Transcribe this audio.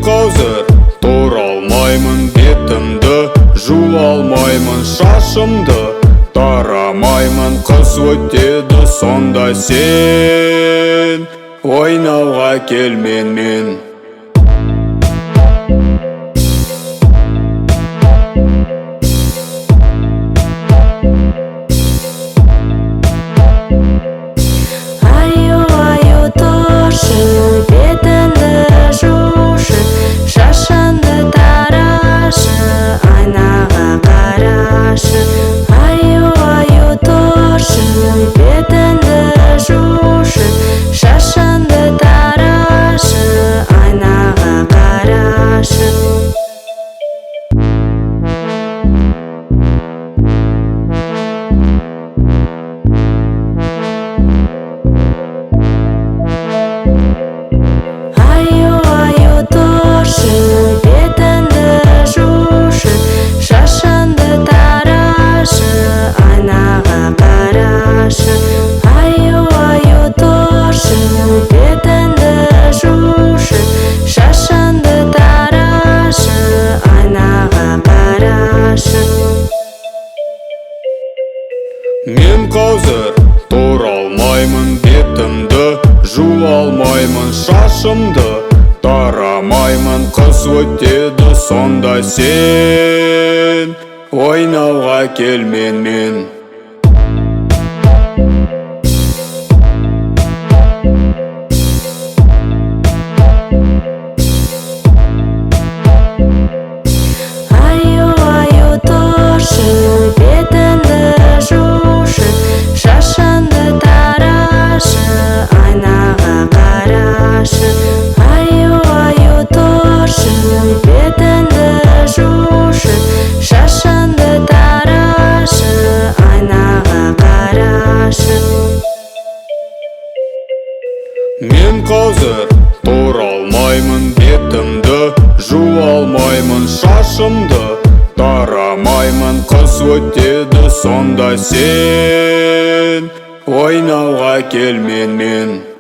Қазір тұра алмаймын, бетімді жуа алмаймын, шашымды тарамаймын. Қыс өтеді, сонда сен ойнауға кел менімен. Аю, аю, тұршы, бетіңді жушы, шашыңды тарашы, айнаға қарашы. Аю, аю, тұршы, бетіңді жушы, шашыңды тарашы, айнаға қарашы. Аю, аю, тұршы, бетіңді жушы, шашыңды тарашы, айнаға қарашы. Аю, аю, тұршы, бетіңді жушы, шашыңды тарашы, айнаға қарашы. Мен қазір тұра алмаймын, бетімді жуа алмаймын, шашымды тарамаймын. Қыс өтеді, сонда сен ойнауға кел менімен. Аю, аю, тұршы, бетіңді жушы, шашыңды тарашы, айнаға қарашы. Аю, аю, тұршы, бетіңді жушы, шашыңды тарашы, айнаға қарашы. Мен қазір тұра алмаймын, бетімді жуа алмаймын, шашымды тарамаймын. Қыс өтеді, сонда сен ойнауға кел менімен.